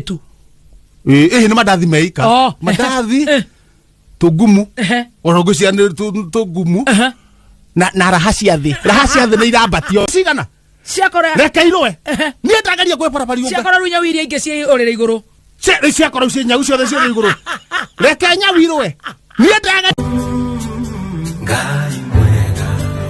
Tu. Ĩĩ, nĩ mandathi meika. Oh. Mandathi Eh. tũngumu. Ehe. Ona ngwĩciria nĩ tũngumu. Ehe. Na raha cia thĩ, raha cia thĩ nĩ irambatio cigana. Ciakora. Reke irũe. Ehe. Niĩ ndageria kwĩbarabari ũnga. Ciakora rĩu nyau iria ingĩ ciĩ ũrĩrĩ igũrũ. Rĩu ciakora ciĩ nyau ciothe ciĩ igũrũ, reke nyau irũe, niĩ ndaga. Ngai mwega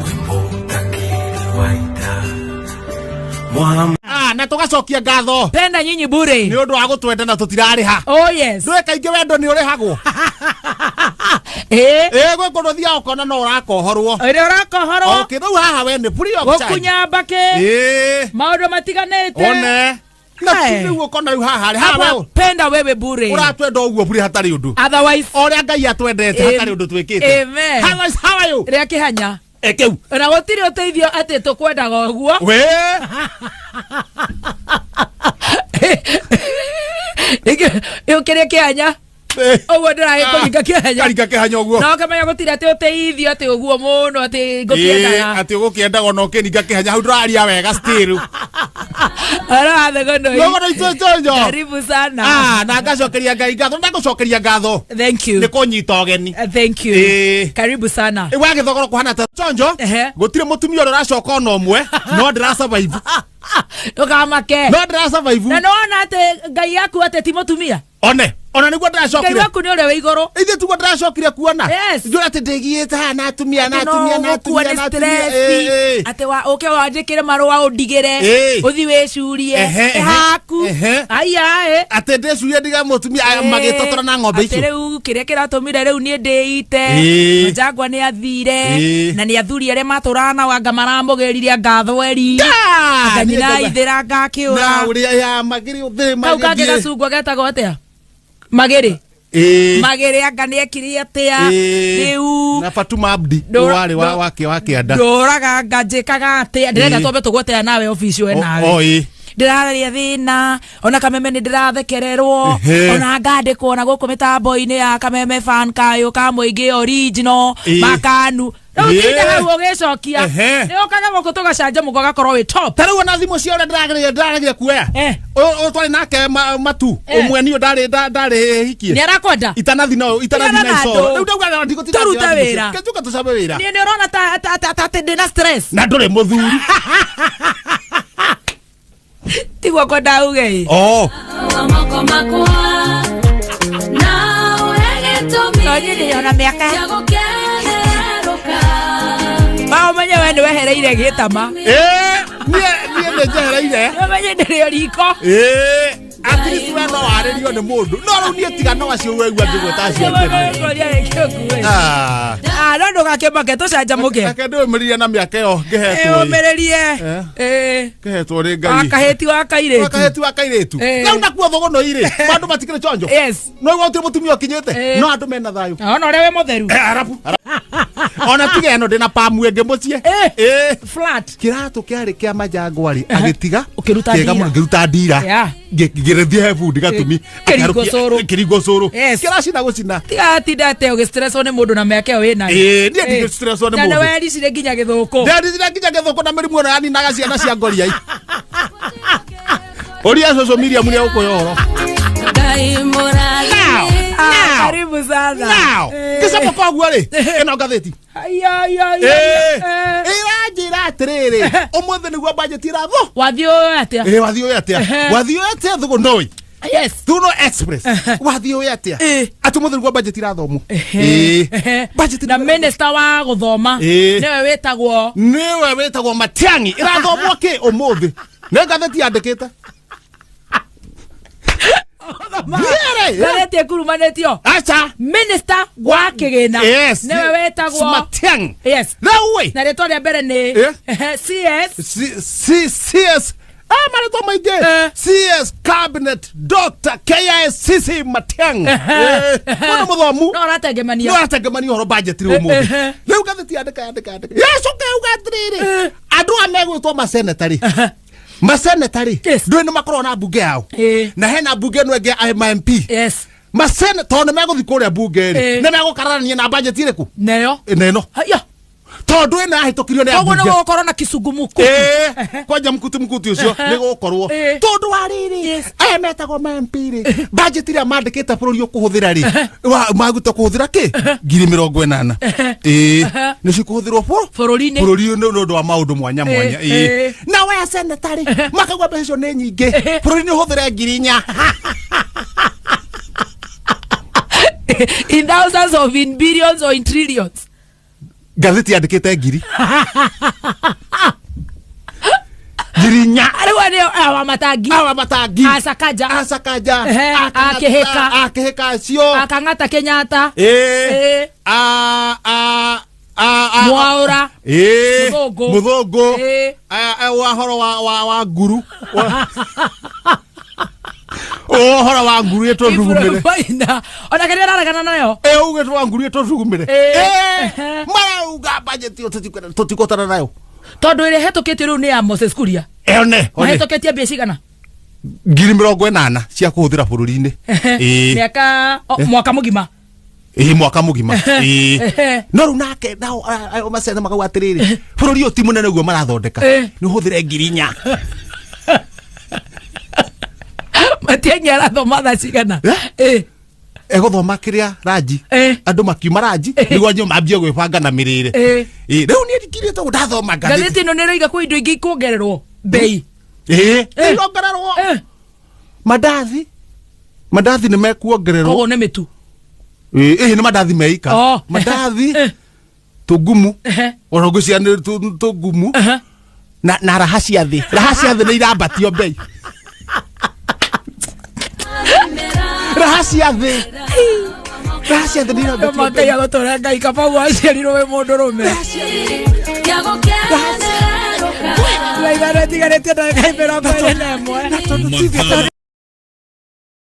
wĩ mũtakĩrĩ wa ita Mwa Ah, na tũgacokia ngatho Penda nyinyi bure. nĩ ũndũ wa gũtwenda na tũtirarĩha. Oh yes. Ndũĩ kaingĩ wendo nĩ ũrĩhagwo. Eh. Ĩ, gwĩ kũndũ ũthiaga ũkona no ũrakohorwo. Ĩrĩa ũrakohorwo. Okay, rĩu haha we nĩ free of charge. Gũkunya mbakĩ. Ĩ. Maũndũ matiganĩte. One na Hey. rĩu ũkona rĩu haha rĩ haha Hapa we penda wewe bure. ũratwenda ũguo bure hatarĩ ũndũ. Otherwise. O ũrĩa Ngai atwendete hatarĩ ũndũ twĩkĩte. Amen. Otherwise, how are you? Rĩa kĩhanya. Ĩ, kĩu. Na gũtirĩ ũteithio atĩ tũkwendaga ũguo. We. Kĩrĩa kĩhanya. Ũguo ndĩragĩkũringa kĩhanya. Karinga kĩhanya ũguo. Na ũkamenya gũtirĩ atĩ ũteithio atĩ ũguo mũno atĩ ngũkĩendaga. Ĩ, atĩ ũgũkĩendaga ona ũkĩringa kĩhanya hau ndũraria wega still. Arathegonoi. Nogono itũtonyo. Karibu sana. Ah, na ngacokeria Ngai ngatho, ndagũcokeria ngatho Thank you. nĩ kũnyita ũgeni. Thank you. Ĩ. Karibu sana. Ĩ, wagĩthogoro kũhana ta chonjo. Ehe. Gũtirĩ mũtumia ũrĩa ũracoka ona ũmwe, no ndĩra survive. Ndũkamake. No ndĩra survive. Na nĩwona atĩ Ngai yaku atĩ ti mũtumia. One ona nĩguo Ngai ndĩracokire. waku nĩ ũrĩa wĩ igũrũ. Ithuĩ tiguo ndĩracokire kuona. Yes. Njũra atĩ ndĩgiĩte haha na atumia na Atĩ no atumia na ũgũkua atumia nĩ na atumia. stress. Ĩ, ĩ. Atĩ wa ũke wandĩkĩre marũa ũndigĩre. Ĩ. Ũthi wĩcurie. Ehe, ehe, Haku. ehe. Aya ĩ. Atĩ ndĩcurie ndiga mũtumia aya magĩtotora na ng'ombe Atĩ icio. rĩu kĩrĩa kĩratũmire rĩu niĩ ndĩite. Ĩ. Njangwa nĩ athire. Ĩ. Na nĩ athuri arĩa matũraga nao anga maramũgĩrire anga athweri. Anga Niĩ nyina ngauga- aithĩra anga akĩũra. Na ũrĩa ya magĩrĩ ũthĩ Kau kangĩ magĩthiĩ. gacungwa getagwo atĩa? Magĩrĩ. Ĩ. Magĩrĩ anga nĩ ekire atĩa? Ĩ. Rĩu na Fatuma Abdi warĩ wa kĩanda. Ndũraga anga njĩkaga atĩa? Ndĩrenda Ĩ. twambe tũgweterera nawe obici we nawe. O ĩ. Ndĩrarĩa thĩna ona kameme nĩ ndĩrathekererwo. Ehe. Ona ngandĩkwo na gũkũ mĩtambo-inĩ ya kameme fan kayũ ka mũingĩ original. Ĩ. Makanu rĩu Ĩ. tinde hau ũgĩcokia. Ehe. Nĩ ũkaga gũkũ tũgacanjamũka ũgakorwo wĩ top. Ta rĩu ona thimũ cia ũrĩa ndĩrageria kuoya. Eh. Ũyũ twarĩ nake matu. Eh. Ũmwe niĩ ndarĩ hikie. Nĩ arakwenda. Itanathi no itanathi Tigana na na icoro. andũ. Rĩu ndauga na ndigũtinda Tũrute ngĩoya thimũ wĩra. cia- Kĩnjuka tũcabe wĩra. Niĩ nĩ ũrona ta atĩ ndĩna stress. Na ndũrĩ mũthuri. Tiguo kwenda uge ĩ. Oh. Moko makwa na ũhe gĩtũmi No niĩ ndĩ ona mĩaka. gĩa gũkenerũka. Ma ũmenye we nĩ wehereire gĩtama. Eh, niĩ nĩ njehereire. Nĩ ũmenye ndĩrĩ o riko. Eh, at least we no warĩrio nĩ mũndũ. No rĩu niĩ tiga no acio waigua ngĩgwĩta acio tene. Ah. Ah, no ndũgakĩmake tũcanjamũke. Reke ndĩũmĩrĩrie na mĩaka ĩyo ngĩhetwo. Ĩ. Ũmĩrĩrie. Eh. Ĩ. Ngĩhetwo nĩ Ngai. Wakahĩti wa kairĩtu. Wakahĩti wa kairĩtu. Eh. Rĩu nakuo thũgũnũ irĩ. Andũ matikĩrĩ chonjo. Yes. No igua gũtirĩ mũtumia ũkinyĩte. Eh. No andũ mena thayũ. Ona ũrĩa wĩ mũtheru. Eh, arabu. Ona tiga ĩno ndĩna pamu ĩngĩ mũciĩ. Eh. Eh. Flat. Kĩratũ kĩarĩ kĩa majangwa rĩ agĩtiga. Ũkĩruta Kĩega ndira. mũno, ngĩruta ndira. Yeah. Ngĩrĩthiĩ he bundi gatumi. Kĩringo cũrũ. Kĩringo cũrũ. Yes. Kĩracina gũcina. Tiga tinda atĩ ũgĩstresswo nĩ mũndũ na mĩaka ĩyo wĩnayo. Ĩ, niĩ ndigĩstresswo nĩ Na nĩ mũndũ. wericire nginya gĩthũkũ. Ndericire nginya gĩthũkũ na mĩrimũ ĩno yaninaga ciana cia ngoria. Ũria cũcũ Miriam nĩ egũkũhe ũhoro. Ngai mũrathime. Ah, karibu sana. Now, Eh. gĩcamo koguo rĩ, ĩno ngathĩti. Ai, ai, ai, ai. Ĩ, Eh. ĩranjĩra atĩrĩrĩ, ũmũthĩ nĩguo budget ĩrathwo. Wathiĩ ũĩ atĩa? Ĩ, wathiĩ ũĩ atĩa? Ehe. Wathiĩ ũĩ atĩa thũgũnũi? Yes. Thuno Express. Wathiĩ ũĩ atĩa? Ĩ. Atĩ ũmũthĩ nĩguo budget ĩrathomwo. Ehe. Ĩ. Ehe. Budget Na minister wa gũthoma Ĩ. nĩwe wĩtagwo nĩwe wĩtagwo Matiang'i ĩrathomwo kĩ ũmũthĩ? Nĩ ngathĩti yandĩkĩte. Thiĩrĩ. Ngathĩti ĩkurumanĩtio Aca. minister wa kĩgĩna Yes. nĩwe wĩtagwo Matiang'i. Yes. Rĩu ĩ. Na rĩtwa rĩa mbere nĩ Eh. Ehe, CS C C CS ah marĩtwa maingĩ. Eh. CS Cabinet Dr. KICC Matiang'i. Eh, mũndũ mũthomu. No ũratengemania. No aratengemania ũhoro budget rĩu ũmũthĩ. Ehe. Rĩu ngathĩti yandĩka yandĩka yandĩka. Yacoka yauga atĩrĩrĩ. Andũ aya megwĩtwo maseneta rĩ. Maseneta rĩ. Yes. Ndũĩ nĩ makoragwo na mbunge yao. Ĩ. Na hena mbunge ĩno ĩngĩ ya ma MP. Yes. Masene tondũ nĩ megũthiĩ kũrĩa mbunge rĩ. Ĩ. Nĩ megũkararania na budget ĩrĩkũ? Neyo. Ĩno ĩno. Haya. Tondũ ĩno yahĩtũkirio nĩ Koguo nĩ ambunge. gũgũkorwo na kicungumuku. Ĩĩ, kwanja mkuti mkuti ũcio nĩ gũkorwo Ĩĩ. tondũ wa rĩrĩ, Yes. aya metagwo ma MP rĩ, budget ĩrĩa mandĩkĩte bũrũri ũkũhũthĩra rĩ, maguta kũhũthĩra kĩ 80,000. Ĩĩ, nĩcio ikũhũthĩrwo Bũrũri-inĩ. Bũrũri-inĩ nĩ ũndũ wa maũndũ mwanya mwanya. Ĩĩ. Ĩĩ, nao aya seneta rĩ, makauga mbeca icio nĩ nyingĩ, bũrũri nĩ ũhũthĩre 4,000. In thousands of, in billions or in trillions? Ngathĩti yandĩkĩte 4,000. Rĩu nĩo aya wa matangi. Awa matangi. Asakaja. Asakaja. Ehe, akĩhĩka. Akĩhĩka acio. Akang'ata Kenyatta. Ĩĩ. Ĩĩ. A a a a Mwaũra. Ĩĩ. Mũthũngũ. Mũthũngũ. Ĩĩ. Wa horo wa nguru. Ũhoro wa nguru ĩtũthugumĩre. Maina ona kĩrĩa araregana nayo. Ĩ, ugĩtwo wa nguru ĩtũthugumĩre. Ĩĩ. Ĩĩ. Marauga budget ĩyo tũtigũtana nayo. Tondũ ĩrĩa ĩhetũkĩtio rĩu nĩ ya Moses Kuria. One one. Mahĩtũkĩtie mbia cigana? 80,000 cia kũhũthĩra bũrũri-inĩ. Ĩĩ. Mĩaka mwaka mũgima. Ĩĩ, mwaka mũgima. Ĩĩ. Ehe. No rĩu nake nao macene makauga atĩrĩrĩ, bũrũri ũyũ ti mũnene ũguo marathondeka, Ĩĩ. nĩ ũhũthĩre 4,000. Matiang'i arathoma thaa cigana? Eh? Ĩĩ. Egũthoma kĩrĩa ranji. Ĩĩ. Andũ makiuma ranji nĩguo anyo mambie gwĩbanga na mĩrĩre. Ĩĩ. Ĩĩ, rĩu niĩ ndikirĩte ũguo ndathoma Ngathĩti ngathĩti. ĩno nĩ ĩroiga kwĩ indo ingĩ ikuongererwo mbei. Ĩĩ. Ĩĩ. Irongererwo. Eh. Mandathi nĩ mekuongererwo. Koguo nĩ mĩtu. Ĩĩ, ĩĩ, nĩ mandathi meika. Oh. Mandathi. Eh. Tũngumu. Ehe. Ona ngwĩciria nĩ tũngumu. Ehe. Na raha cia thĩ, raha cia thĩ nĩ irambatio mbei. Raha cia thĩ, raha cia thĩ nĩ irambatio mbei. Makai agũtũra Ngai kaba waciarirwo wĩ mũndũ rũme. Thaa 5 ĩtigarĩtie ndagĩka 21. Na tondũ ti thĩ.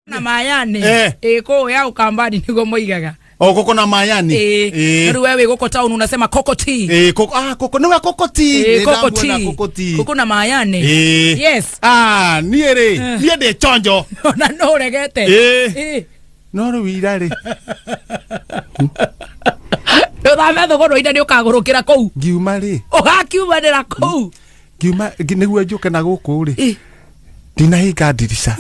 Na mayani. Eh. Ĩ, kũu ya Ukambani nĩguo moigaga. O koko na mayani. Ĩ, rĩu we wĩ gũkũ town unasema coco tea. Ĩĩ, koko, ah, koko nĩwe koko tea. Ĩ, Nĩ coco ndamuona. tea. Koko tea. Koko na mayani. Ĩĩ. Yes. Ah, niĩ rĩ, niĩ ndĩ chonjo. Ona no ũregete. Ĩĩ. Ĩ. No rĩu ira rĩ, Ũthame thũgũrũ-inĩ nĩ ũkagũrũkĩra kũu. Ngiuma rĩ, Ũgakiumanĩra kũu. Ngiuma nĩguo njũke na gũkũ rĩ, Ĩ. ndinahinga ndirica.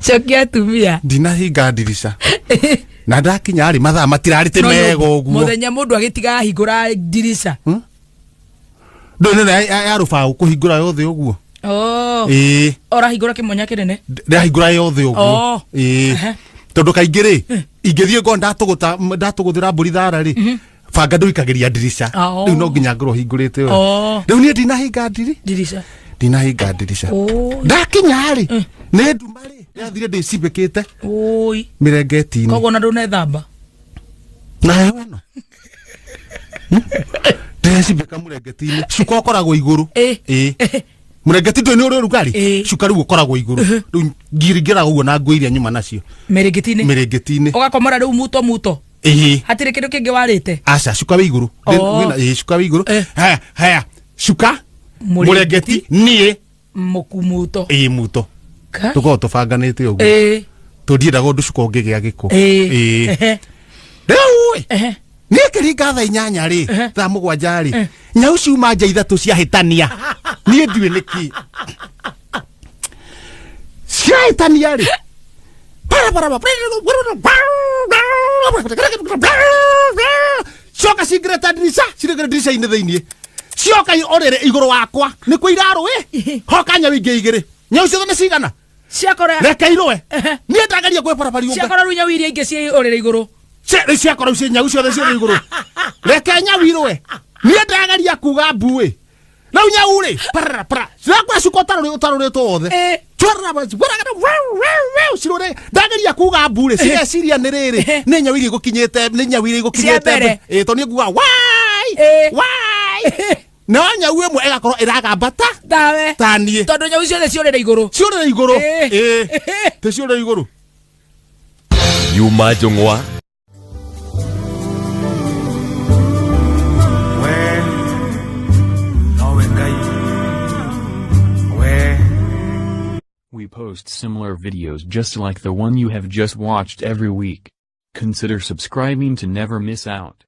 Cokia atumia. Ndinahinga ndirica na ndakinya rĩ, mathaa matirarĩ No, mega ũguo. Mũthenya mũndũ agĩtiga ahingũra ndirica. Ndũĩ nene ya rũbaũ kũhingũra yothe ũguo. Oh. Ĩĩ. Ũrahingũra kĩmonya kĩnene. Ndahingũra yothe ũguo. Oh. Ĩĩ. Ehe. Tondũ kaingĩ rĩ, ingĩthiĩ ngorwo ndatũgũthĩra mbũri thara rĩ, banga ndũikagĩria ndirica. Oh. Rĩu no nginya ngorwo hingũrĩte ũũ. Oh. Rĩu niĩ ndinahinga ndiri Ndirica. ndinahinga ndirica. Oi. Ndakinya rĩ, nĩ nduma rĩ, ndathire ndĩcimbĩkĩte Oi. mĩrengeti-inĩ. Koguo ona ndũnethamba. Na heho ĩno ndĩrecimbĩka mũrengeti-inĩ, cuka ũkoragwo igũrũ. Ĩ. Ĩ, mũrengeti ndũĩ nĩ ũrĩ ũrugarĩ. Ĩ. Cuka rĩu ũkoragwo igũrũ, rĩu ngiringĩraga ũguo na nguo iria nyuma nacio. Mĩrĩngĩti-inĩ. Mĩrengeti-inĩ. Ũgakomora rĩu muto muto. Ĩĩ. Hatirĩ kĩndũ kĩngĩ warĩte. Aca, cuka wĩ igũrũ. Oh. Ĩĩ, cuka wĩ igũrũ. Eh. Haya, haya, cuka. Mũrengeti. Mũrengeti niĩ. Mũkumuto. Ĩĩ, muto. Ka? Tũkoragwo tũbanganĩte ũguo. Ĩ. Tũndiendaga ũndũ cuka ũngĩgĩa gĩko. Ĩ. Ĩĩ. Ehe. Rĩu ĩ, Ehe. niĩ kĩringa thaa 8 rĩ, Ehe. thaa 7 rĩ, Eh. nyau ciuma nja ithatũ ciahĩtania, niĩ ndiũĩ nĩkĩ ciahĩtania rĩ. Cioka cingĩrĩte ndirica, ciringĩre ndirica-inĩ thĩiniĩ, cioka orĩrĩ igũrũ wakwa nĩkuo irarũĩ, hoka nyau ingĩ igĩrĩ. Nyau ciothe nĩ cigana. Ciakora. Reke irũe. Ehe. Niĩ ndageria kwĩbarabari. Ciakora rĩu nyau iria ingĩ ciĩ ũrĩrĩ igũrũ. Ciakora icio nyau ciothe ciothe igũrũ, reke nyau irũe. Niĩ ndageria kuga mbuĩ, rĩu nyau rĩ, parara para cirakora cuka ũtarũrĩtwo wothe. Ĩ. Cirũrĩ, ndageria kuga mbu rĩ, cireciria nĩ rĩrĩ, nĩ nyau iria igũkinyĩte, nĩ nyau iria igũkinyĩte. Cia mbere. Ĩ, tondũ niĩ nguga wai. Ĩ. Wai, no nyau ĩmwe ĩgakorwo ĩragamba ta Tawe. Ta niĩ. Tondũ nyau ciothe ciũrĩre igũrũ. Ciũrĩre igũrũ. Ĩ. Ĩ, tĩ ciũrĩre igũrũ. Yuma Njũng'wa. We nowe Ngai we. We post similar videos just like the one you have just watched every week. Consider subscribing to never miss out.